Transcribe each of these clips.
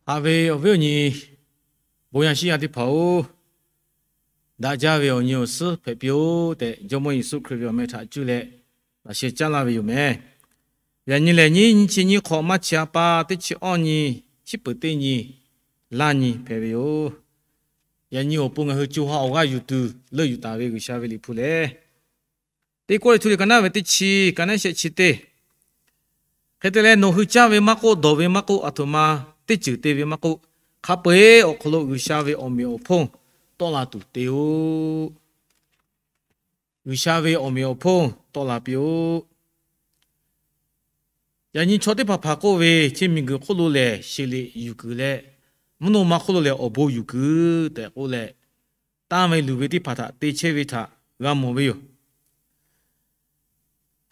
Haꞈ ve awˬ viˉ awˬ nyi, bon yaˇ shiˉ yaˇ teˇ hpaˍ-oˬ, daꞈ jaˇ ve awˬ nyi awˬ suhˉ hpehꞈ piˇ-oˆ tehꞈ, Jawˇmawˇ Yeˍsuˆ Hkriꞈ ve awˬ meh htaꞈ cuˇ leh laꞈ sheh caˉ laˇ ve yoˬ meh. Yaꞈ nyi lehˬ, nyiˇ nyi chi nyiˇ hk'awꞈ maˇ chi a pa teˇ chi awˇ nyi, chiˉ peuˍ teˇ nyi, laˇ nyi hpehꞈ ve yoˬ. Yaꞈ nyi awˬ pon ngaˬ hui co ha awˬ g'aˇ yuˬ tuˬ leuˆ yuˬ taˍ ve G'uiˬsha ve Liꞈ hpu lehˬ, Teˇ Kawˇrenˍhtuˆ liꞈ ka naˉ ve teˇ chi, ka naˉ shehˆ chi teˇ. Hk'e te leh, nawˬ hui caˇ ve maˇ k'oˆ, dawˬ ve maˇ k'oˆ, aˬ htoꞈ ma teˇ ceuˬ te ve maˇ k'oˆ, hk'a peu-eˬ awˬ hk'aw lo G'uiˬsha ve awˬ meꞈ awˬ hponˇ tawˆ la tuˬ te-oˆ. G'uiˬsha ve awˬ meꞈ awˬ hponˇ tawˆ la piˇ-oˆ. Yaꞈ nyi chaw teˇ hpaˍ hpaˍ k'oˆ ve, chi miˬguiˬ hk'oˆ lo lehˬ sheˍ liꞈ yuˬ kuiˬ leh, mvuhˇ naw ma hk'oˆ lo lehˬ awˬ bon yuˬ kuiˬ tehꞈ k'oˆ leh, tanˇ ve luˬ ve teˇ hpaˍ htaꞈ te chehˇ ve htaꞈ g'a mawˬ ve yoˬ.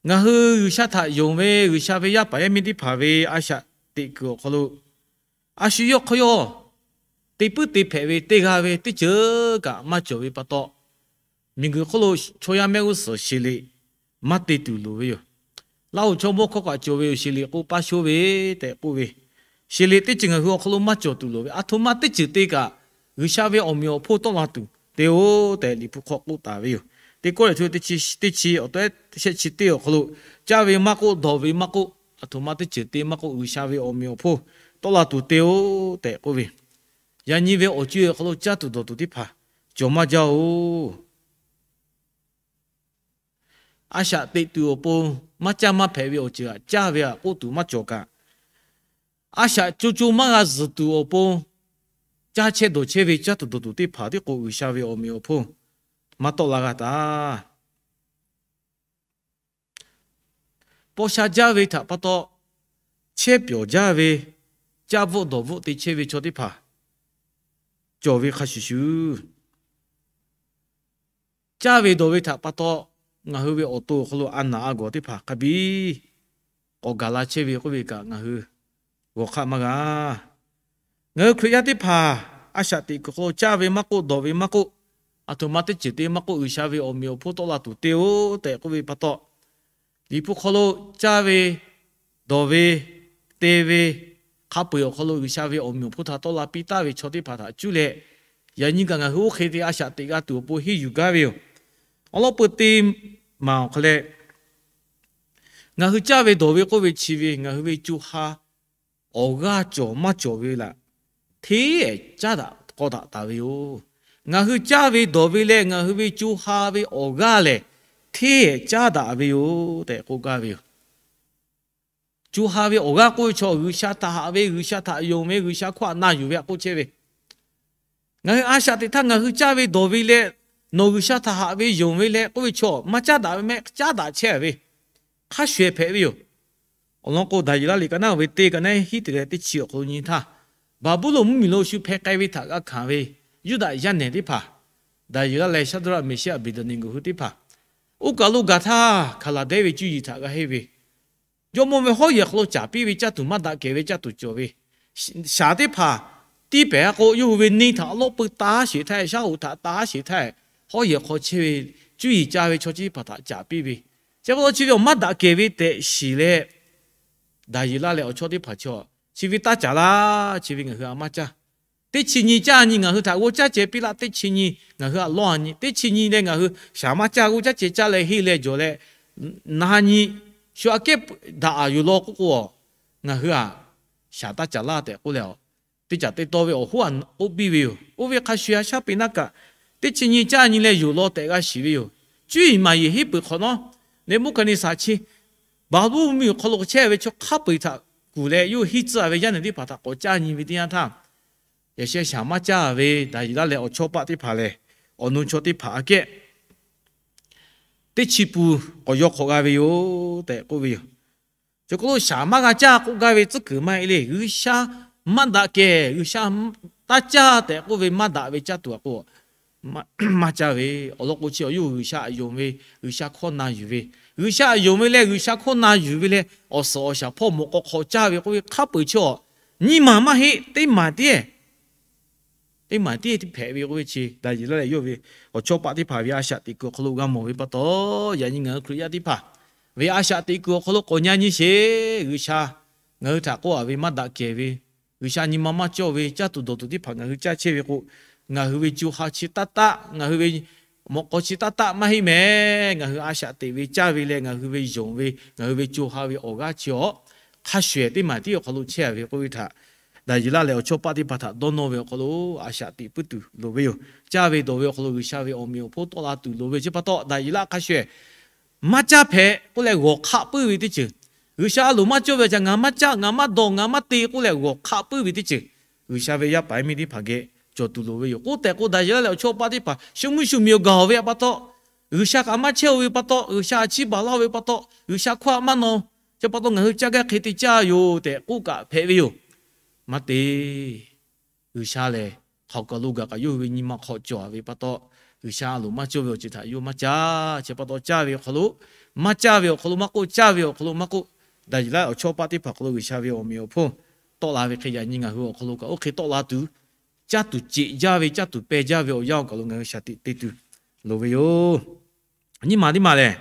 Ngaˬ hui G'uiˬsha htaꞈ yonˍ ve G'uiˬsha ve yaˇ paˍ yaˇ miˇ teˇ hpaˍ ve a shaꞈ teꞈ kuiˬ awˬ hk'aw lo, a shu yawˇ hk'aw yawˇ te puiˉ te hpehꞈ ve teˇ g'aˇ ve teˇ ceuˬ kaꞈ maˇ cawˬ ve pa taw, miˬguiˬ hk'oˆ lo chaw yaˇ mehˆ g'uˇ suhˍ sheˍ liꞈ maˇ te tuˬ loˍ ve yoˬ. Laˇ huˍ chaw mawˇ hkawˇ kaꞈ cawˬ ve yoˬ, sheˍ liꞈ k'o paˇ shoˉ ve tehꞈ k'oˆ ve, sheˍ liꞈ teˇ ceuˬ ngaˬ hui awˬ hk'aw lo maˇ cawˬ tuˬ loˍ ve, aˬ htoꞈ ma teˇ ceuˬ te kaꞈ G'uiˬsha ve awˬ meꞈ awˬ hponˇ tawˆ la tuˬ te-oˆ tehꞈ Liꞈ hpu hk'aw k'oˆ taˍ ve yoˬ. Teˇ Kawˇrenˍhtuˆ teˇ chi, teˇ chi awˬ tehˉ shehˆ chi teˇ awˬ hk'aw lo, caˇ ve maˇ k'oˆ, dawˬ ve maˇ k'oˆ, aˬ htoꞈ ma teˇ ceuˬ te maˇ k'oˆ, G'uiˬsha ve awˬ meꞈ awˬ hponˇ tawˆ la tuˬ te-oˆ tehꞈ k'oˆ ve, yaꞈ nyi ve awˬ co-e awˬ hk'aw lo caˇ tuˬ dawˬ tuˬ teˇ hpaˍ cawˬ maˇ jaˇ-oˬ. A shaꞈ teꞈ tuˬ awˬ pon maˇ caˇ maˇ hpehꞈ ve awˬ ceuˬ htaꞈ caˇ ve htaꞈ k'oˆ tuˬ maˇ cawˬ kaꞈ, a shaꞈ co co maˇ g'a zuhˬ tuˬ awˬ pon caˇ chehˇ dawˬ chehˇ ve caˇ tuˬ dawˬ tuˬ teˇ hpaˍ tiˉ k'o, G'uiˬsha ve awˬ meꞈ awˬ hponˇ maˇ tawˆ la g'a taˍ. Paw sha jaˇ ve htaꞈ pa taw, chehˇ pyawˬ jaˇ ve, caˇ bvuhˆ dawˬ bvuhˆ te chehˇ ve chaw teˇ hpaˍ cawˬ ve hk'a shuˍ shuˍ, caˇ ve dawˬ ve htaꞈ pa taw, ngaˬ hui ve awˬ to awˬ hk'aw lo a naˍ a gawˬ teˇ hpaˍ hk'a biˇ k'awꞈ gaˬ la chehˇ ve k'oˆ ve kaꞈ ngaˬ hui g'awˬ hk'aˆ maˇ g'a. Ngaˬ hui Hkriꞈ yaˇ teˇ hpaˍ a shaꞈ teꞈ kuiˬ hk'aw lo caˇ ve maˇ k'oˆ, dawˬ ve maˇ k'oˆ, aˬ htoꞈ ma teˇ ceuˬ te maˇ k'oˆ, G'uiˬsha ve awˬ meꞈ awˬ hponˇ tawˆ la tuˬ te-oˆ tehꞈ k'oˆ ve pa taw, Liꞈ hpu hk'aw lo caˇ ve, dawˬ ve, te ve, hk'a peu-eˬ awˬ hk'aw lo G'uiˬsha ve awˬ meꞈ awˬ hponˇ htaꞈ tawˆ la piˇ taˍ ve chaw teˇ hpaˍ htaꞈ cuˇ leh, yaꞈ nyi kaꞈ ngaˬ hui oˇ hk'e te a shaꞈ teꞈ g'a tuˬ awˬ pon henˇ yuˬ gaˇ ve yoˬ. Awˬ lawn peu teˇ maˬ awˬ hk'aw leh, ngaˬ hui caˇ ve dawˬ ve k'oˆ ve chi ve ngaˬ hui ve co ha awˬ g'aˇ cawˬ maˇ cawˬ ve laꞈ hteˇ caˉ daꞈ k'aw daꞈ taˍ ve yoˬ. Ngaˬ hui caˇ ve dawˬ ve leh ngaˬ hui ve co ha ve awˬ g'aˇ lehˬ, hteˇ caˉ daꞈ ve yoˬ tehꞈ k'oˆ gaˇ ve yoˬ. Co ha ve awˬ g'aˇ k'oˆ ve chaw, G'uiˬsha htaꞈ haꞈ ve, G'uiˬsha htaꞈ yonˍ ve, G'uiˬsha hkawˇ htaꞈ na yuˬ ve htaꞈ k'oˆ chehˇ ve, ngaˬ hui a shaꞈ teꞈ htaˇ ngaˬ hui caˇ ve dawˬ ve leh, nawˬ G'uiˬsha htaꞈ haꞈ ve yonˍ ve leh k'oˆ ve chaw maˇ caˉ daꞈ ve mehˆ, caˉ daꞈ chehˇ ve, hk'a shuˍ-ehˍ hpehꞈ ve yoˬ. Awˬ lawn k'o, Daˍyeˍlaˆ liꞈ ka naˉ ve teˇ, ka naˉ hiˉ teꞈ leh teˇ chi awˬ hk'aw lo nyi htaˇ, Baˍbuˍlonˍ mvuhˇmiˬ lo shu hpeh k'ai ve htaꞈ g'a hkanˍ ve Yuˇdaꞈ yaˇ nehˬ teˇ hpaˍ, Daˍyeˍlaˆ leh Shaˍdraˆ, Meˍshaˆ, Beˍdaˍneˍgoˍ hui teˇ hpaˍ, oˇ kaˬ lo gaˬ htaˇ Hkaˍlaˍdehˇ ve cuˇ yiˍ htaꞈ g'a henˇ ve, jawˇmawˇ ve hawˉ yehˬ hk'aw lo caˍ piˇ ve caˇ tuˬ maˇ daꞈ kehˬ ve caˇ tuˬ cawˬ ve, shaˍ teˇ hpaˍ tiˇ pehˍ-a k'o, yawˇ hui ve neˇ htaꞈ awˉ lawˉ peu taˇ sheˍ htaˇ, shaˉ hoꞈ htaꞈ taˇ sheˍ htaˇ, hawˉ yehˬ hk'aw chehˇ ve cuˇ yiˍ ca ve chaw chi teˇ hpaˍ htaꞈ caˍ piˇ ve, chi pa taw chi ve awˬ maˇ daꞈ kehˬ ve tehꞈ shiˍ leh, Daˍyeˍlaˆ leh awˬ chawˇ teˇ hpaˍ chaw, chi ve taˇ caˍ laˇ, chi ve ngaˬ hui a maˇ caˇ. Teˇ chi nyi caˇ nyi ngaˬ hui htaꞈ g'aw caˉ ceh piˇ laˇ, teˇ chi nyi ngaˬ hui a lawˇ a nyi, teˇ chi nyi leh ngaˬ hui shaˍ maˇ caˇ, g'aw caˉ ceh caˇ leh henˇ leh jawˬ leh, na nyi shu aꞈ kehˉ daꞈ-a yoˬ law k'oˆ k'o, ngaˬ hui-aꞈ shaˍ taˇ caˍ laˇ tehꞈ k'oˆ leh, teˇ caˬ teˇ taw ve awˬ hoˉ aꞈ k'oˆ piˇ ve yoˬ. Oˇ ve hk'a shuˍ a shaˉ peꞈ naˇ kaꞈ, teˇ chi nyi caˇ nyi leh yoˬ law tehꞈ g'a shiˍ ve yoˬ. Cuˇ yiˍ maˍ yeˬ henˇ peuˬ hk'awꞈ nawˉ, Neˍbuˆhkaˍneˍsaˍ chi Baˍbuˍlonˍ mvuhˇmiˬ awˬ hk'aw lo chehˇ ve chaw hk'a peu-eˬ htaꞈ kuˬ leh, yawˇ hui hiˇ tcuhˇ-a ve yaˇ nehˬ teˇ hpaˍ htaꞈ k'awꞈ caˇ nyi ve teˇ yanˇ htaˇ, yaꞈ sheh shaˍ maˇ caˇ ve Daˍyeˍlaˆ leh awˬ chawˇ paˆ teˇ hpaˍ lehˬ, awˬ nu chaw teˇ hpaˍ aꞈ kehˉ teˇ chi pun k'awꞈ yaw hk'awꞈ g'a ve yoˬ tehꞈ k'oˆ ve yoˬ. Chi hk'oˆ lo shaˍ maˇ g'a caˇ k'oˆ gaˇ ve tcuhˉ kuiˬ maˇ heˆ le. G'uiˬsha maˇ daꞈ kehˬ, G'uiˬsha taˇ caˇ tehꞈ k'oˆ ve maˇ daꞈ ve caˇ tuˬ aꞈ k'o, maˇ caˇ ve. Awˬ lawn k'o, chi awˬ yawˇ G'uiˬsha aꞈ yonˍ ve, G'uiˬsha hkawˇ na yuˬ ve, G'uiˬsha aꞈ yonˍ ve leh G'uiˬsha hkawˇ na yuˬ ve leh awˬ suhˍ awˬ shaˍ hpawˇ mawꞈ k'aw hk'aw caˇ ve k'oˆ ve hk'a peu-eˬ chi awˬ nyi maˬ maˇ heˆ, teˇ maˬ tiˉ, teˇ maˬ tiˉ hpehꞈ ve k'oˆ ve chi Daˍyeˍlaˆ leh yawˇ ve awˬ chawˇ paˆ teˇ hpaˍ ve a shaꞈ teꞈ kuiˬ awˬ hk'aw lo g'a mawˬ ve pa taw, yaꞈ nyi ngaˬ hui Hkriꞈ yaˇ teˇ hpaˍ ve a shaꞈ teꞈ kuiˬ awˬ hk'aw lo k'awꞈ nyi nyi sheˍ. G'uiˬsha ngaˬ hui htaꞈ k'oˆ-a ve maˇ daꞈ kehˬ ve G'uiˬsha nyi ma maˇ cawˇ ve caˇ tuˬ dawˬ tuˬ teˇ hpaˍ ngaˬ hui caˇ chehˇ ve k'o, ngaˬ hui ve co ha chi taˇ taˆ, ngaˬ hui ve mawꞈ k'aw chi taˇ taˆ maˇ heˆ mehˍ. Ngaˬ hui a shaꞈ teꞈ ve caˇ ve leh ngaˬ hui ve yonˍ ve, ngaˬ hui ve co ha ve awˬ g'aˇ chi awˬ hk'a shuˍ ehˍ teˇ maˬ tiˉ awˬ hk'aw lo chehˇ a ve k'oˆ ve htaꞈ, Daˍyeˍlaˆ leh awˬ chawˇ paˆ teˇ hpaˍ htaꞈ dawˇ nawˇ ve awˬ hk'aw lo a shaꞈ teꞈ puiˉ tuˬ loˍ ve yoˬ. Caˇ ve dawˬ ve awˬ hk'aw lo G'uiˬsha ve awˬ meꞈ awˬ hponˇ tawˆ la tuˬ loˍ ve chi pa taw, Daˍyeˍlaˆ hk'a shuˍ ehˍ maˇ caˇ hpehꞈ k'oˆ leh g'awˬ hk'aˆ puiˉ ve teˇ ceuˬ, G'uiˬsha a loˍ maˇ cawˇ ve a ca ngaˬ maˇ caˇ, ngaˬ maˇ dawˬ, ngaˬ maˇ te k'oˆ leh g'awˬ hk'aˆ puiˉ ve teˇ ceuˬ, G'uiˬsha ve yaˇ paˍ yaˇ miˇ teˇ hpaˍ geh cawˬ tuˬ loˍ ve yoˬ. K'oˆ tehꞈ k'o, Daˍyeˍlaˆ leh awˬ chawˇ paˆ teˇ hpaˍ shu mvuhˇ shu miˬ awˬ gaˬ ve pa taw, G'uiˬsha kaꞈ maˇ chehˇ-o ve pa taw, G'uiˬsha a ciˉ baˬ laˇ ve pa taw, G'uiˬsha hkawˇ a maˇ naw, chi pa taw ngaˬ hui caˇ gaˇ hk'e te caˇ yoˬ tehꞈ k'oˆ kaꞈ hpehꞈ ve yoˬ. Maˇ te. G'uiˬsha lehˬ hk'aoˍ kaˬ lo gaˬ kaꞈ yawˇ hui ve nyi ma hk'aw cawˬ ve pa taw, G'uiˬsha a loˍ maˇ cawˇ ve awˬ ceuˬ htaꞈ yawˇ maˇ caˇ. Chi pa taw caˇ ve awˬ hk'aw lo maˇ caˇ ve awˬ hk'aw lo maˇ k'oˆ, caˇ ve awˬ hk'aw lo maˇ k'oˆ, Daˍyeˍlaˆ awˬ chawˇ paˆ teˇ hpaˍ hk'aw lo G'uiˬsha ve awˬ meꞈ awˬ hponˇ tawˆ la ve hk'e yaꞈ nyi ngaˬ hui awˬ hk'aw lo kaꞈ oˇ hk'e tawˆ la tuˬ, caˇ tuˬ ceꞈ jaˇ ve, caˇ tuˬ peh jaˇ ve awˬ yanˇ awˬ kaˬ lo ngaˬ hui shaˍ tiꞈ te tuˬ loˍ ve yoˬ. Nyiˇ maˬ teˇ maˬ lehˬ,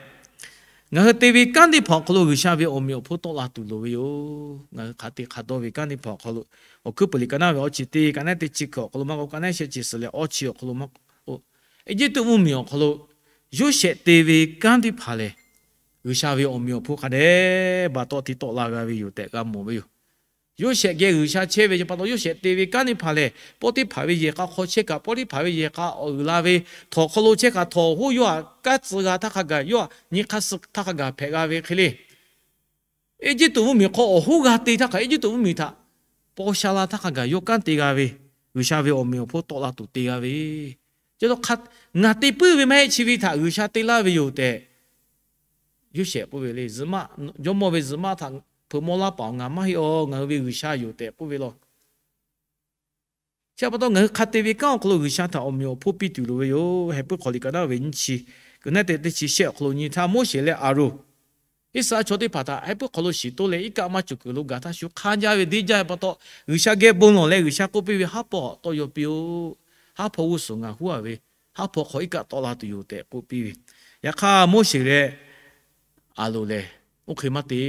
ngaˬ hui te ve kanˉ teˇ hpaˍ awˬ hk'aw lo G'uiˬsha ve awˬ meꞈ awˬ hponˇ tawˆ la tuˬ loˍ ve yoˬ. Ngaˬ hui hk'a te hk'a dawˇ ve kanˉ teˇ hpaˍ awˬ hk'aw lo, Awˬ hkuiˉ puiˍ liꞈ ka naˉ ve awˇ chi teˇ, ka naˉ teˇ chi hkui awˬ hk'aw lo maˇ k'oˆ, ka naˉ shehˆ chi suhˍ leh awˇ chi awˬ hk'aw lo maˇ k'oˆ, Eˇjiˇtuꞈ mvuhˇmiˬ awˬ hk'aw lo Yoˇsehꞈ te ve kanˉ teˇ hpaˍ lehˬ, G'uiˬsha ve awˬ meꞈ awˬ hponˇ hk'a dehꞈ baˬ tawˆ te tawˆ la g'a ve yoˬ tehꞈ g'a mawˬ ve yoˬ. Yoˇsehꞈ geh G'uiˬsha chehˇ ve chi pa taw, Yoˇsehꞈ te ve kanˉ teˇ hpaˍ lehˬ, Pawˇtiˇhpaˍ ve yehˬ k'a hk'aw chehˇ kaꞈ, Pawˇtiˇhpaˍ ve yehˬ k'a awˬ uiˍ la ve, htawnˍ hk'aw lo chehˇ kaꞈ htawnˍ hoˉ yawˇ htaꞈ kanˉ tcuh g'a htaˇ hk'a gaˬ, yawˇ htaꞈ nyi hk'aˇ suh htaˇ hk'a gaˬ hpehꞈ g'a ve hk'e le. Eˇjiˇtuꞈ mvuhˇmiˬ hk'aw awˬ hoˉ g'a te htaˇ hk'a, Eˇjiˇtuꞈ mvuhˇmiˬ htaꞈ paw sha la htaˇ hk'a gaˬ yawˇ kanˉ te g'a ve, G'uiˬsha ve awˬ meꞈ awˬ hponˇ tawˆ la tuˬ te g'a ve, chi ngaˬ te puiˉ ve maˇ heˆ, chi ve htaꞈ G'uiˬsha te laˇ ve yoˬ tehꞈ Yoˇsehꞈ k'oˆ ve le. Jawˇmawˇ ve zuhꞈ maˆ htaꞈ hpeuꞈ maw laˇ paˍ-oˬ, ngaˬ maˇ heˆ-oˬ, ngaˬ hui ve G'uiˬsha yoˬ tehꞈ k'oˆ ve law. Chi pa taw ngaˬ hui hk'a te ve kanˉ awˬ hk'aw lo G'uiˬsha htaꞈ awˬ meꞈ awˬ hponˇ piˇ tuˬ loˍ ve yoˬ. Heh puiˉ hk'aw liꞈ ka naˉ ve nyiˇ chi, ka naˉ teˇ chi shehˆ awˬ hk'aw lo nyi htaˇ, Moˉseˍ leh Aˍronˍ, Iˉsaˍreˍlaˆ chaw teˇ hpaˍ htaꞈ heh puiˉ hk'aw lo shiˍ toˇ leh iˉ kaˆ maˇ cawˬ kuiˬ lo gaˬ htaˇ, shu hk'anˇ jaˇ ve deˇ jaˇ ve pa taw, G'uiˬsha geh bon lawˬ leh G'uiˬsha k'oˆ piˇ ve, Haˉ pawˇ tawˇ yaw piˇ-oˆ. Haˉ hpawˇ g'uˇ suhˍ ngaˬ huˉ-a ve, haˉ hpawˇ hk'aw iˉ kaˆ tawˆ la tuˬ yoˬ tehꞈ k'oˆ piˇ ve. Yaꞈ hk'aˇ Moˉseˍ leh Aˍronˍ lehˬ, Oˇ hk'e maˇ te.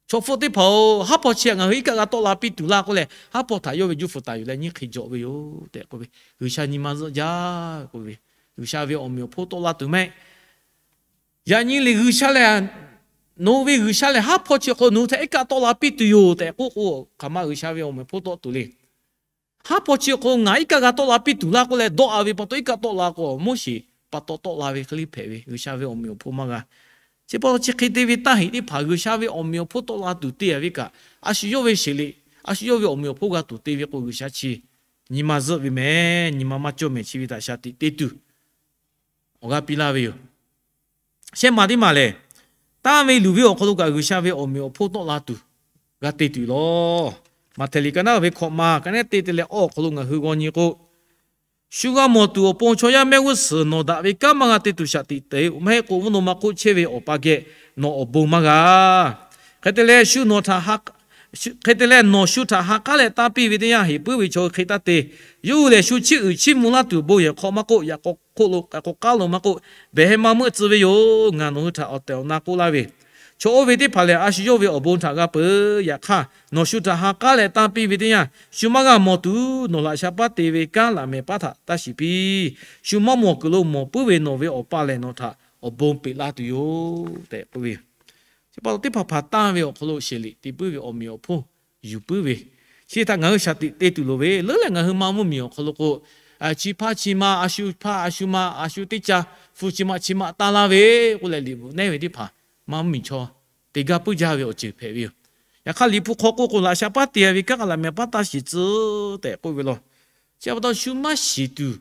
Chaw hpfuhˆ teˇ hpaˍ-oˬ, haˉ hpawˇ chi htaꞈ ngaˬ hui iˉ kaˆ g'a tawˆ la piˇ tuˬ laˇ k'oˆ leh, haˉ hpawˇ htaꞈ yawˇ ve juˇ fuˍ taˍ yuˬ leh nyiˇ hk'e jawꞈ ve yoˬ tehꞈ k'oˆ ve. G'uiˬsha nyi ma zuhˆ jaˇ k'oˆ ve, G'uiˬsha ve awˬ meꞈ awˬ hponˇ tawˆ la tuˬ maˇ heˆ. Yaꞈ nyi le G'uiˬsha lehˬ, nawˬ hui ve G'uiˬsha lehˬ haˉ hpawˇ chi awˬ hk'aw lo nawˬ hui htaꞈ iˉ kaˆ tawˆ la piˇ tuˬ yoˬ tehꞈ k'oˆ k'o, hk'aˬ ma G'uiˬsha ve awˬ meꞈ awˬ hponˇ tawˆ tuˬ le. Haˉ hpawˇ chi awˬ hk'aw lo ngaˬ iˉ kaˆ g'a tawˆ la piˇ tuˬ laˇ k'oˆ leh dawˆ-a ve pa taw, iˉ kaˆ tawˆ la k'o, Moˉseˍ pa taw tawˆ la ve hk'e le hpehꞈ ve, G'uiˬsha ve awˬ meꞈ awˬ hponˇ maˇ g'a. Chi pa taw chi hk'e te ve taˇ heꞈ teˇ hpaˍ G'uiˬsha ve awˬ meꞈ awˬ hponˇ tawˆ la tuˬ te-a ve kaꞈ, a shu yawˇ ve sheˍ liꞈ, a shu yawˇ ve awˬ meꞈ awˬ hponˇ g'a tuˬ te ve k'o, G'uiˬsha chi nyi ma zuhˆ ve mehˍ, nyi ma maˇ cawˇ mehˍ, chi ve htaꞈ shaˍ tiꞈ te tuˬ awˬ g'aˇ piˇ laˇ ve yoˬ. Shehˆ maˬ teˇ maˬ lehˬ, tanˇ ve luˬ ve awˬ hk'aw lo kaꞈ G'uiˬsha ve awˬ meꞈ awˬ hponˇ tawˆ la tuˬ g'a te tuˬ law. Maꞈhtehˍ liꞈ ka naˉ ve hkawꞈ ma, ka naˉ te te leh awˇ awˬ hk'aw lo ngaˬ hui g'aw nyi k'o, shu g'a mawˬ tuˬ awˬ pon chaw yaˇ mehˆ g'uˇ suhˍ nawˬ daꞈ ve kanˉ maˇ g'a te tuˬ shaˍ tiꞈ te-o. Maˇ heˆ k'o, mvuhˇ naw ma hk'oˆ chehˇ ve awˬ pa geh nawˬ awˬ bon maˇ g'a. Hk'e te leh shu nawˬ htaꞈ ha, hk'e te leh nawˬ shu htaꞈ ha k'aˉ leh tanˇ piˇ ve teˇ yanˇ, heˍ puiˉ ve chaw hui hk'e taˇ te. Yawˇ hui lehˬ shu chiˇ uiˍ chiˇ mvuh laˇ tuˬ bon yehˬ hk'aw maˇ k'oˆ, yaꞈ k'aw hk'oˆ lo k'ai k'o k'aˉ lo maˇ k'oˆ, behˬ heh maˇ meuˆ tcuh ve yoˬ. Ngaˬ nawˬ hui htaꞈ awˬ tehˬ awˬ na k'oˆ laˇ ve, chaw oˇ ve teˇ hpaˍ lehˬ, a shu yawˇ ve awˬ bon htaꞈ g'a peuˬ. Yaꞈ hk'aˇ, nawˬ shu htaꞈ ha k'aˉ leh tanˇ piˇ ve teˇ yanˇ, shu maˇ g'a mawˬ tuˬ, nawˬ laꞈ sha paˉ te ve kanˉ laꞈ mehˍ paˉ htaꞈ taˇ shiˍ piˇ. Shu maˇ mawˬ kuiˬ lo mawˬ puiˉ ve nawˬ ve Awˬ pa lehˬ, nawˬ htaꞈ awˬ bon peꞈ laˇ tuˬ yoˬ tehꞈ k'oˆ ve. Chi pa taw teˇ hpaˍ hpaˍ tanˇ ve awˬ hk'aw lo sheˍ liꞈ te puiˉ ve, awˬ meꞈ awˬ hponˇ yuˬ puiˉ ve, chi htaꞈ ngaˬ hui shaˍ tiꞈ te tuˬ loˍ ve. Leuˉ leh ngaˬ hui maˇ mvuhˇmiˬ awˬ hk'aw lo k'o, chi hpaˇ chi ma, a shu hpaˇ a shu ma, a shu teˇ ca, hpu chi ma chi ma tanˇ laˇ ve k'oˆ leh liꞈ bvuhꞈ nehˉ ve teˇ hpaˍ maˇ mvuhˇmiˬ chaw te gaˇ puiˉ jaˇ ve awˬ ceuˬ hpehꞈ ve yoˬ. Yaꞈ hk'aˇ, Liꞈ hpu hk'aw k'oˆ k'o, laꞈ sha paˉ te-a ve kanˉ k'aˉ laꞈ mehˍ paˉ taˇ shiˍ tcuh tehꞈ k'oˆ ve law. Chi pa taw shu maˇ shiˍ tuˬ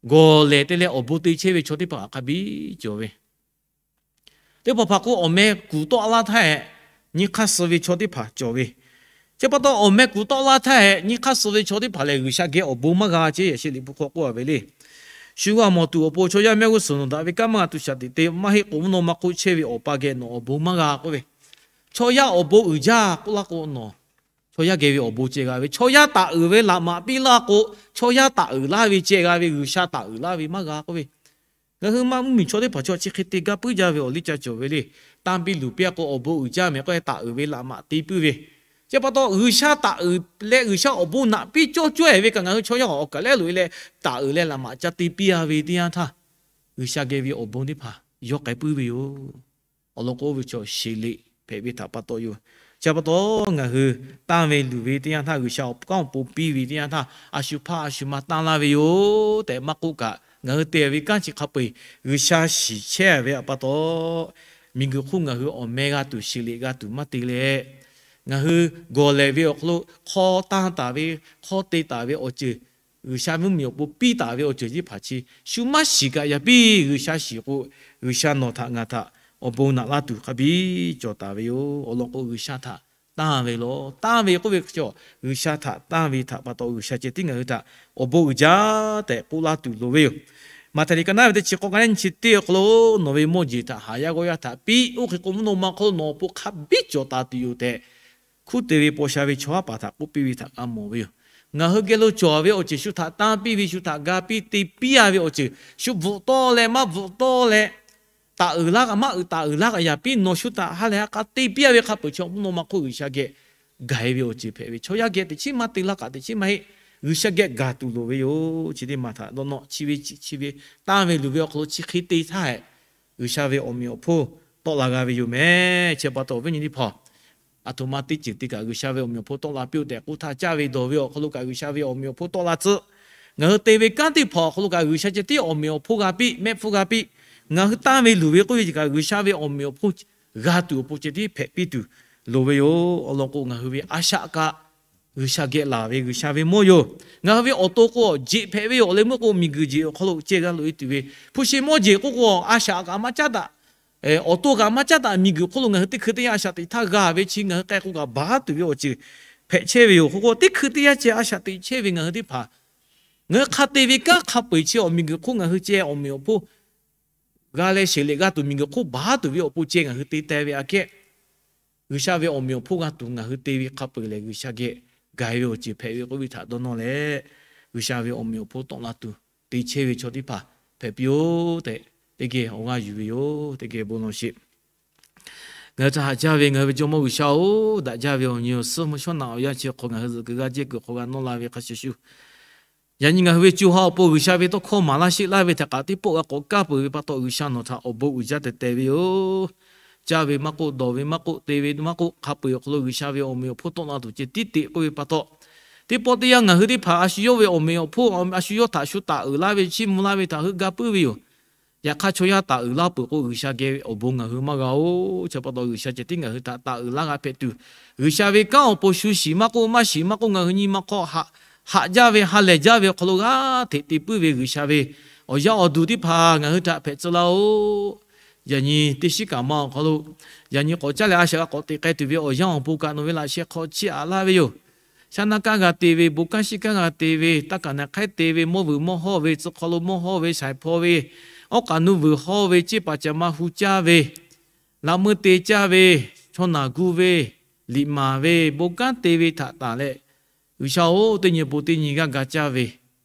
gawˬ lehˬ te leh awˬ bon te chehˇ ve chaw teˇ hpaˍ hk'a biˇ cawˬ ve. Teˇ hpaˍ hpaˍ k'o, awˬ meh kuˬ tawˆ laˇ htaˇ hehꞈ nyi hk'aˇ suh ve chaw teˇ hpaˍ cawˬ ve. Chi pa taw awˬ meh kuˬ tawˆ laˇ htaˇ hehꞈ nyi hk'aˇ suh ve chaw teˇ hpaˍ lehˬ, G'uiˬsha geh awˬ bon maˇ g'a ce. Yaꞈ sheh Liꞈ hpu hk'aw k'oˆ-a ve le. Shu g'a mawˬ tuˬ awˬ pon chaw yaˇ mehˆ g'uˇ suhˍ nawˬ daꞈ ve kanˉ maˇ g'a tuˬ shaˍ tiꞈ te. Maˇ heˆ k'o, mvuhˇ naw ma hk'oˆ chehˇ ve Awˬ pa geh nawˬ awˬ bon maˇ g'a k'oˆ ve. Chaw yaˇ awˬ bon uiˍ jaˇ k'oˆ laˇ k'o, nawˬ chaw yaˇ geh ve awˬ bon ceh g'a ve, chaw yaˇ taˍ uiˍ ve laꞈ maꞈ piˇ laˇ k'o, chaw yaˇ taˍ uiˍ laˇ ve ceh g'a ve, G'uiˬsha taˍ uiˍ laˇ ve maˇ g'a k'oˆ ve. Ngaˬ hui maˇ mvuhˇmiˬ chaw teˇ hpaˍ chaw chi hk'e te gaˇ puiˉ jaˇ ve awˬ liˇ ca cawˬ ve le. Tanˇ piˇ luˬ piˇ-a k'o, awˬ bon uiˍ jaˇ mehˍ k'oˆ leh taˍ uiˍ ve laꞈ maꞈ te puiˉ ve, Chi pa taw G'uiˬsha taˍ uiˍ leh G'uiˬsha awˬ bon naꞈ piˇ cawˇ cawˇ-e ve kaꞈ ngaˬ hui chaw yaˇ awˬ kaˍ lehˉ loꞈ-e leh taˍ uiˍ leh laꞈ maꞈ ca te piˇ-a ve teˇ yanˇ htaˇ, G'uiˬsha geh ve awˬ bon teˇ hpaˍ yawˇ k'ai puiˉ ve yoˬ. Awˬ lawn k'o, oˇ ve chaw sheˍ liꞈ hpehꞈ ve htaꞈ pa taw yoˬ. Chi pa taw ngaˬ hui tanˇ ve luˬ ve teˇ yanˇ htaˇ, G'uiˬsha awˬ kanˉ awˬ pon piˇ ve teˇ yanˇ htaˇ, a shu hpaˇ a shu ma tanˇ laˇ ve yoˬ tehꞈ maˇ k'oˆ kaꞈ, ngaˬ hui te ve kanˉ chi hk'a peu-eˬ G'uiˬsha shiˍ chehˇ ve htaꞈ pa taw, miˬguiˬ hk'oˆ ngaˬ hui awˬ meh g'a tuˬ, sheˍ liꞈ g'a tuˬ maˇ te leh, ngaˬ hui gawˬ lehˬ ve awˬ hk'aw lo hk'aw tanˇ taˍ ve, hk'aw te taˍ ve awˬ ceuˬ, G'uiˬsha mvuhˇmiˬ awˬ pon piˇ taˍ ve awˬ ceuˬ teˇ hpaˍ chi shu maˇ shiˍ kaꞈ yaꞈ piˇ. G'uiˬsha shiˍ k'o, G'uiˬsha nawˬ htaꞈ ngaˬ htaꞈ awˬ bon naꞈ laˇ tuˬ hk'a biˇ cawˬ taˍ ve yoˬ. Awˬ lawn k'o, G'uiˬsha htaꞈ tanˇ ve law, tanˇ ve k'oˆ ve chaw, G'uiˬsha htaꞈ tanˇ ve htaꞈ pa taw G'uiˬsha ceh tiˉ ngaˬ hui htaꞈ awˬ bon uiˍ jaˇ tehꞈ k'oˆ laˇ tuˬ loˍ ve yoˬ. Maꞈhtehˍ liꞈ ka naˉ ve teˇ chi k'awˇ ka nehˉ nyi chi teˇ awˬ hk'aw lo, nawˬ ve mawˇ jeˬ htaꞈ haˍ yaˇ g'awˇ yaˇ htaꞈ piˇ. Oˇ hk'e k'o, mvuhˇ naw ma hk'oˆ lo nawˬ awˬ pon hk'a biˇ cawˬ taˍ tuˬ yoˬ tehꞈ, hkunˉ te ve paw sha ve chaw haˉ paˍ htaꞈ k'oˆ piˇ ve htaꞈ g'a mawˬ ve yoˬ. Ngaˬ hui geh lo cawˬ ve awˬ ceuˬ shu htaꞈ tanˇ piˇ ve, shu htaꞈ ga piˇ te piˇ-a ve awˬ ceuˬ, shu bvuhꞈ tawˆ leh maˇ bvuhꞈ tawˆ leh, taˍ uiˍ laˇ kaꞈ maˇ uiˍ, taˍ uiˍ laˇ kaꞈ yaꞈ piˇ, nawˬ shu htaꞈ ha lehˬ ha k'a te piˇ-a ve hk'a peuˬ chi mvuhˇ naw ma hk'oˆ G'uiˬsha geh gaˬ-e ve awˬ ceuˬ hpehꞈ ve, chaw yaˇ geh teꞈ chiˉ maˇ te laˇ kaꞈ teꞈ chiˉ maˇ heˆ. G'uiˬsha geh gaˬ tuˬ loˍ ve yoˬ. Chi teˇ maˬ htaꞈ dawˇ nawˇ, chi ve chi ve tanˇ ve luˬ ve awˬ hk'aw lo chi hk'e te htaˇ hehꞈ, G'uiˬsha ve awˬ meꞈ awˬ hponˇ tawˆ la g'a ve yoˬ meh. Chi pa taw awˬ viˉ nyi teˇ hpaˍ, aˬ htoꞈ ma teˇ ceuˬ te kaꞈ G'uiˬsha ve awˬ meꞈ awˬ hponˇ tawˆ la piˇ-oˆ tehꞈ k'oˆ htaˇ, caˇ ve dawˬ ve awˬ hk'aw lo kaꞈ G'uiˬsha ve awˬ meꞈ awˬ hponˇ tawˆ la tcuh. Ngaˬ hui te ve kanˉ teˇ hpaˍ awˬ hk'aw lo kaꞈ G'uiˬsha ceh tiˉ awˬ meꞈ awˬ hponˇ g'a piˇ, mehˆ hpfuhˇ g'a piˇ. Ngaˬ hui tanˇ ve luˬ ve k'oˆ ve kaꞈ G'uiˬsha ve awˬ meꞈ awˬ hponˇ g'a tuˬ awˬ pon ceh tiˉ hpehꞈ piˇ tuˬ loˍ ve yoˬ. Awˬ lawn k'o, ngaˬ hui ve a shaꞈ kaꞈ G'uiˬsha geh laˬ ve G'uiˬsha ve mawˇ yoˬ. Ngaˬ hui ve awˬ to k'o, jeꞈ hpehꞈ ve yoˬ. Awˬ leh meuˇ k'o, miˬguiˬ jeˬ awˬ hk'aw lo ceh g'a loꞈ-e tuˬ ve, hpu shi mawˇ jeˬ k'oˆ k'o, a shaꞈ kaꞈ maˇ caˉ daꞈ, awˬ to kaꞈ maˇ caˉ daꞈ, miˬguiˬ hk'oˆ lo ngaˬ hui teˇ hkui teˇ yanˇ a shaꞈ teꞈ htaˇ g'a ve chi ngaˬ hui k'ai k'o kaꞈ baˬ tuˬ ve awˬ ceuˬ hpehꞈ chehˇ ve yoˬ. Hk'o k'o, teˇ hkui teˇ yanˇ ceh a shaꞈ teꞈ chehˇ ve ngaˬ hui teˇ hpaˍ, ngaˬ hui hk'a te ve kanˉ hk'a peu-eˬ chi awˬ miˬguiˬ hk'oˆ ngaˬ hui ceh awˬ meꞈ awˬ hponˇ g'a leh sheˍ leh g'a tuˬ, miˬguiˬ hk'oˆ baˬ tuˬ ve awˬ pon ceh ngaˬ hui te teh ve aꞈ kehˉ, G'uiˬsha ve awˬ meꞈ awˬ hponˇ g'a tuˬ ngaˬ hui te ve hk'a peu-eˬ lehˬ, G'uiˬsha geh gaˬ-e ve awˬ ceuˬ hpehꞈ ve k'oˆ ve htaꞈ dawˇ nawˇ leh, G'uiˬsha ve awˬ meꞈ awˬ hponˇ tawˆ la tuˬ te chehˇ ve chaw teˇ hpaˍ hpehꞈ piˇ-oˆ tehꞈ, teˇ geh awˬ g'aˇ yuˬ ve yoˬ. Teˇ geh bon lawˬ sheˍ. Ngaˬ hui htaꞈ haꞈ jaˇ ve ngaˬ hui ve Jawˇmawˇ G'uiˬsha-oˬ, daꞈ jaˇ ve awˬ nyi awˬ suhˉ mvuhˇ shawˉ naꞈ awˬ yanˇ chi hk'aw ngaˬ hui zuhꞈ kuiˬ g'a jehˇ kuiˬ hk'aw g'a nawˇ la ve hk'a shuˍ shuˍ, yaꞈ nyi ngaˬ hui ve co ha awˬ pon G'uiˬsha ve tawˇ hkawˇ maˍ laˇ sheˆ laˇ ve htaꞈ kaꞈ teˇ pawˆ g'a k'awꞈ kaˇ peuˬ ve pa taw, G'uiˬsha nawˬ htaꞈ awˬ bon uiˍ jaˇ teh teh ve yoˬ. Caˇ ve maˇ k'oˆ, dawˬ ve maˇ k'oˆ, te ve maˇ k'oˆ, hk'a peu-eˬ awˬ hk'aw lo G'uiˬsha ve awˬ meꞈ awˬ hponˇ tawˆ la tuˬ ceh tiˉ te k'oˆ ve pa taw, teˇ pawˆ teˇ yanˇ ngaˬ hui teˇ hpaˍ a shu yawˇ ve awˬ meꞈ awˬ hponˇ, a shu yawˇ htaꞈ shu taˍ uiˍ laˇ ve, chiˇ mvuh laˇ ve htaꞈ heuˆ gaˇ puiˉ ve yoˬ. Yaꞈ hk'aˇ, chaw yaˇ taˍ uiˍ laˇ peuˬ k'o, G'uiˬsha geh awˬ bon ngaˬ hui maˇ g'a-oˬ. Chi pa taw, G'uiˬsha ceh tiˉ ngaˬ hui htaꞈ taˍ uiˍ laˇ g'a hpehꞈ tuˬ, G'uiˬsha ve kanˉ awˬ pon shu shiˍ maˇ k'oˆ, maˇ shiˍ maˇ k'oˆ, ngaˬ hui nyi ma hk'aw haꞈ jaˇ ve, ha lehˬ jaˇ ve awˬ hk'aw lo g'aˇ hteꞈ te puiˉ ve G'uiˬsha ve awˬ yaˇ awˬ duˬ teˇ hpaˍ ngaˬ hui htaꞈ hpehꞈ tcuh laˇ-oˆ. Yaꞈ nyi teˇ shiˉ kaꞈ ma awˬ hk'aw lo, yaꞈ nyi k'awꞈ caˉ leh a shaꞈ g'a k'awꞈ teꞈ k'ai tuˬ ve awˬ yanˇ awˬ pon kaꞈ nawˬ ve laꞈ sheh hk'aw chiˇ aꞈ laˇ ve yoˬ. Shaˉ naˇ kanˉ g'a te ve, bon kanˉ shiˉ kanˉ g'a te ve, taˇ kaˍ naˍ hk'aiˉ te ve, mawˇ vuiˬ mawˇ hawˇ ve, tcuh hk'aw lo mawˇ hawˇ ve, shaiˍ hpaw ve, awˉ k'aꞈ nuˇ vuiˬ hawˇ ve, ceˇ paˍ caꞈ ma hu caˇ ve, laꞈ meuˇ te caˇ ve, chaw naˬ gu ve, liꞈ maˍ ve, bon kanˉ te ve htaꞈ tanˬ leh, G'uiˬsha-oˬ, teˇ nyi pon teˇ nyi g'aˇ ga caˇ ve,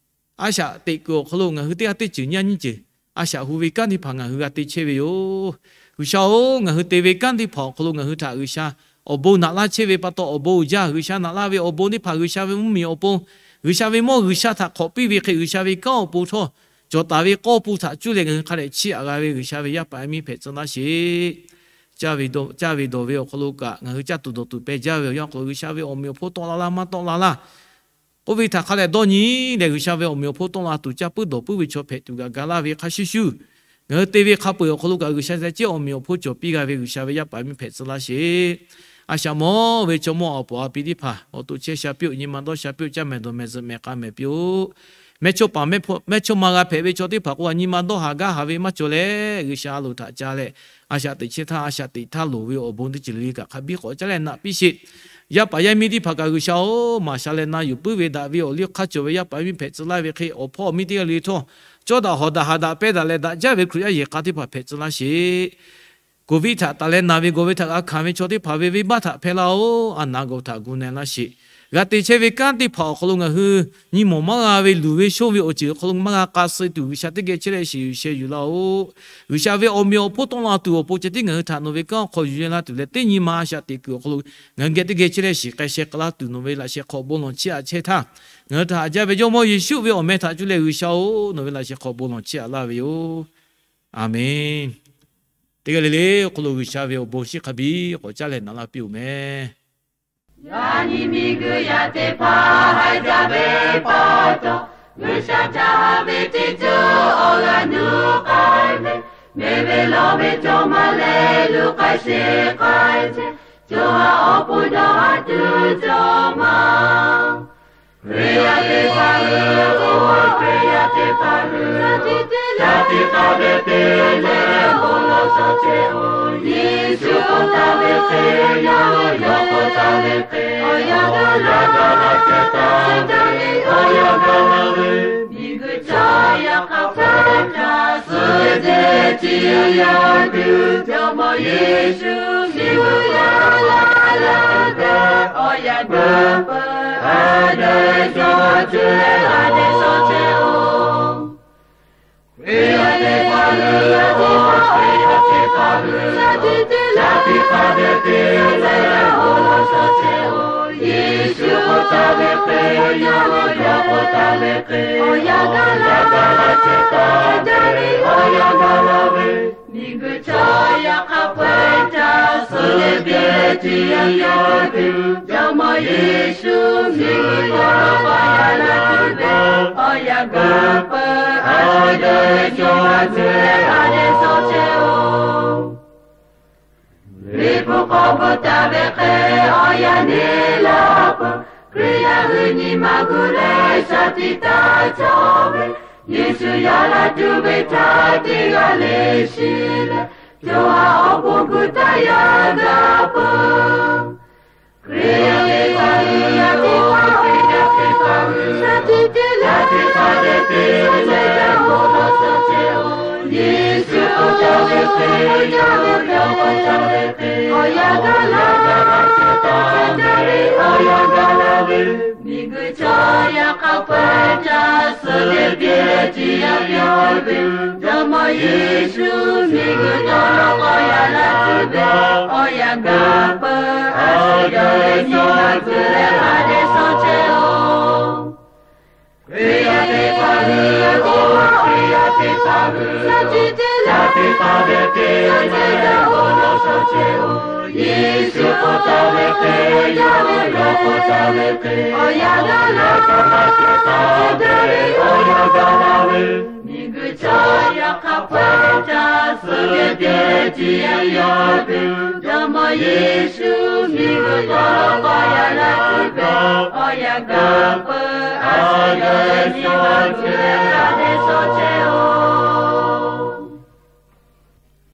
a shaꞈ teꞈ kuiˬ awˬ hk'aw lo ngaˬ hui teˇ g'aˇ teˇ ceuˬ nyi a nyiˇ ceuˬ a shaꞈ hu ve kanˉ teˇ hpaˍ ngaˬ hui g'a te chehˇ ve yoˬ. G'uiˬsha-oˬ, ngaˬ hui te ve kanˉ teˇ hpaˍ awˬ hk'aw lo ngaˬ hui htaꞈ G'uiˬsha awˬ bon naꞈ laˇ chehˇ ve pa taw, awˬ bon uiˍ jaˇ. G'uiˬsha naꞈ laˇ ve awˬ bon teˇ hpaˍ G'uiˬsha ve mvuhˇmiˬ awˬ pon, G'uiˬsha ve mawˇ G'uiˬsha htaꞈ hk'awꞈ piˇ ve hk'e, G'uiˬsha ve kanˉ awˬ pon htawˇ cawˬ taˍ ve k'awˇ pun htaꞈ cuˇ leh ngaˬ hui hk'a dehꞈ chiˇ aꞈ g'a ve G'uiˬsha ve yaˇ paˍ yaˇ miˇ hpehꞈ tcuh laˇ sheˍ. Caˇ ve dawˬ ve awˬ hk'aw lo kaꞈ ngaˬ hui caˇ tuˬ dawˬ tuˬ pehˇ jaˇ ve awˬ yanˇ awˬ hk'aw lo G'uiˬsha ve awˬ meꞈ awˬ hponˇ tawˆ la laˇ maˇ tawˆ la laˇ k'oˆ ve htaꞈ hk'a dehꞈ dawˇ nyi leh, G'uiˬsha ve awˬ meꞈ awˬ hponˇ tawˆ la tuˬ caˇ puiˉ dawˬ puiˉ ve chaw hpehꞈ tuˬ g'a ga laˇ ve hk'a shuˍ shuˍ, ngaˬ hui te ve hk'a peu-eˬ awˬ hk'aw lo kaꞈ G'uiˬsha ceh tiˉ awˬ meꞈ awˬ hponˇ cawˬ piˇ g'a ve G'uiˬsha ve yaˇ paˍ yaˇ miˇ hpehꞈ tcuh laˇ sheˍ. A shaꞈ mawˇ ve chaw mawˇ awˬ pon a piˇ teˇ hpaˍ awˬ to chehˇ sha piˇ-oˆ, nyi ma dawˇ sha piˇ-oˆ, caˇ mehˍ dawˬ mehˍ zuhꞈ mehˍ k'a mehˍ piˇ-oˆ. Mehˇ chawˇ paˍ mehˇ chawˇ ma g'a hpehꞈ ve chaw teˇ hpaˍ k'o, a nyi ma dawˇ haˍ gaˇ haˍ ve maˇ cawˬ leh, G'uiˬsha a loˍ htaꞈ ca leh, a shaꞈ teꞈ chehˇ htaˇ, a shaꞈ teꞈ htaˇ loˍ ve awˬ bon teˇ ceuˬ le le kaꞈ hk'a biˇ k'awꞈ caˉ leh naꞈ piˇ sheˍ. Yaˇ paˍ yaˇ miˇ teˇ hpaˍ kaꞈ G'uiˬsha-oˬ, maˍ sha leh na yuˬ puiˉ ve daꞈ ve awˬ liˇ hk'aˇ cawˬ ve yaˇ paˍ yaˇ miˇ hpehꞈ tcuh laˇ ve hk'e, awˬ hpawˇ awˬ miˇ teˇ g'aˇ le htawˇ, cawˇ daꞈ hawˍ daꞈ haꞈ daꞈ pehnˇ daꞈ leh daꞈ jaˇ ve Hkriꞈ yaˇ yehˬ k'a teˇ hpaˍ hpehꞈ tcuh laˇ sheˍ. Covid htaꞈ taˍ leh naˬ ve gawˬ ve htaꞈ g'a hkanˍ ve chaw teˇ hpaˍ ve venˇbaˆ htaꞈ hpehˇ laˇ-oˬ. A naˍ gawˬ htaꞈ gu na laˇ sheˍ. G'a te chehˇ ve kanˉ teˇ hpaˍ awˬ hk'aw lo ngaˬ hui nyi mawˬ maˇ g'a ve luˬ ve shonˇ ve awˬ ceuˬ awˬ hk'aw lo maˇ g'a k'a suh tuˬ, G'uiˬsha teˇ geh chehˇ leh shiˍ yuˬ sheh yuˬ laˇ-oˆ. G'uiˬsha ve awˬ meꞈ awˬ hponˇ tawˆ la tuˬ awˬ pon ceh tiˉ ngaˬ hui htaꞈ nawˬ ve kanˉ awˬ hk'aw yuˬ yehˇ laˇ tuˬ leh, teˇ nyi ma a shaꞈ teꞈ kuiˬ awˬ hk'aw lo ngaˬ hui geh teˇ geh chehˇ leh shiˍ k'ai sheh k'ai laˇ tuˬ nawˬ ve laꞈ sheh hk'aw bon lawˬ chiˇ aꞈ chehˇ htaˇ, ngaˬ hui htaꞈ haꞈ jaˇ ve Jawˇmawˇ Yeˍsuˆ ve awˬ meh htaꞈ cuˇ leh G'uiˬsha-oˬ, nawˬ ve laꞈ sheh hk'aw bon lawˬ chiˇ aꞈ laˇ ve yoˬ. Aˬmenˍ. Teˇ g'aˇ le le awˬ hk'aw lo G'uiˬsha ve awˬ bon shinˉ hk'a biˇ k'awꞈ caˉ leh naꞈ laˇ piˇ-oˬ meh. Yaꞈ nyi miˬguiˬ yaˇ teˇ hpaˍ haiˬ jaˇ ve pa taw, G'uiˬsha htaꞈ haꞈ ve teˇ ceuˬ awˬ g'aˇ nuˇ k'ai ve, mehˬ ve lawˬ ve cawˬ ma leh luˬ k'ai sheˍ k'ai chehˇ, co ha awˬ pon dawˇ haˍ tuˬ cawˬ ma. Hkriꞈ yaˇ teˇ hpaˍ hui, Hkriꞈ yaˇ teˇ hpaˍ hui, shaˍ tiꞈ taˍ ve te leh bon lawˬ shaˍ chehˇ-oˬ. Yeˍsuˆ k'oˆ taˍ ve hk'e, yaˇ hui yawˇ k'oˆ taˍ ve hk'e, awˬ yanˇ gaˇ laˇ chehˇ taˍ ve, awˬ yanˇ gaˇ laˇ ve, miˬguiˬ chaw yaˇ hk'a peu-eˬ htaꞈ suh ve teˇ ceuˬ yaˇ hui, Jawˇmawˇ Yeˍsuˆ miˬguiˬ yaˇ laˇ laˇ ve awˬ yanˇ gaˇ peuˬ, a dehꞈ shawˍ cuˇ leh a dehꞈ shawˍ chehˇ-oˬ. Hkriꞈ yaˇ teˇ hpaˍ hui, Hkriꞈ yaˇ teˇ hpaˍ hui, shaˍ tiꞈ taˍ ve te leh bon lawˬ shaˍ chehˇ-oˬ. Yeˍsuˆ k'oˆ taˍ ve hk'e, yaˇ hui yawˇ k'oˆ taˍ ve hk'e, awˬ yanˇ gaˇ laˇ chehˇ taˍ ve, awˬ yanˇ gaˇ laˇ ve, miˬguiˬ chaw yaˇ hk'a peu-eˬ htaꞈ suh ve teˇ ceuˬ yaˇ hui, Jawˇmawˇ Yeˍsuˆ miˬguiˬ yaˇ hk'a peu-eˬ htaꞈ suh ve awˬ yanˇ gaˇ peuˬ, a dehꞈ shawˍ cuˇ leh a dehꞈ shawˍ chehˇ-oˬ. Liꞈ hpu hk'aw bvuhꞈ taˍ ve hk'e, awˬ yanˇ neˇ laˇ peuˬ, Hkriꞈ yaˇ hui nyi ma gu leh shaˍ tiꞈ taˍ cawˬ ve, Yeˍsuˆ yaˇ laˇ tuˬ ve htaꞈ teˇ g'aˇ le shiˍ leh, co ha awˬ pon gu taˇ yaˇ gaˇ peuˬ. Hkriꞈ yaˇ teˇ hpaˍ hui, Hkriꞈ yaˇ teˇ hpaˍ hui, shaˍ tiꞈ taˍ ve te leh bon lawˬ shaˍ chehˇ-oˬ. Yeˍsuˆ k'oˆ taˍ ve hk'e, yaˇ hui yawˇ k'oˆ taˍ ve hk'e, awˬ yanˇ gaˇ laˇ chehˇ taˍ ve, awˬ yanˇ gaˇ laˇ ve, miˬguiˬ chaw yaˇ hk'a peu-eˬ htaꞈ suh ve teˇ ceuˬ yaˇ hui, Jawˇmawˇ Yeˍsuˆ miˬguiˬ yaˇ hk'a peu-eˬ htaꞈ laˇ tuˬ ve awˬ yanˇ gaˇ peuˬ, a dehꞈ shawˍ cuˇ leh a dehꞈ shawˍ chehˇ-oˬ. Hkriꞈ yaˇ teˇ hpaˍ hui, Hkriꞈ yaˇ teˇ hpaˍ hui, shaˍ tiꞈ taˍ ve te leh bon lawˬ shaˍ chehˇ-oˬ. Yeˍsuˆ k'oˆ taˍ ve hk'e, yaˇ hui yawˇ k'oˆ taˍ ve hk'e, awˬ yanˇ gaˇ laˇ chehˇ taˍ ve, awˬ yanˇ gaˇ laˇ ve, miˬguiˬ chaw yaˇ hk'a peu-eˬ htaꞈ suh ve teˇ ceuˬ yaˇ hui, Jawˇmawˇ Yeˍsuˆ miˬguiˬ yaˇ hk'a peu-eˬ htaꞈ laˇ tuˬ ve awˬ yanˇ gaˇ peuˬ, a dehꞈ shawˍ cuˇ leh a dehꞈ shawˍ chehˇ-oˬ.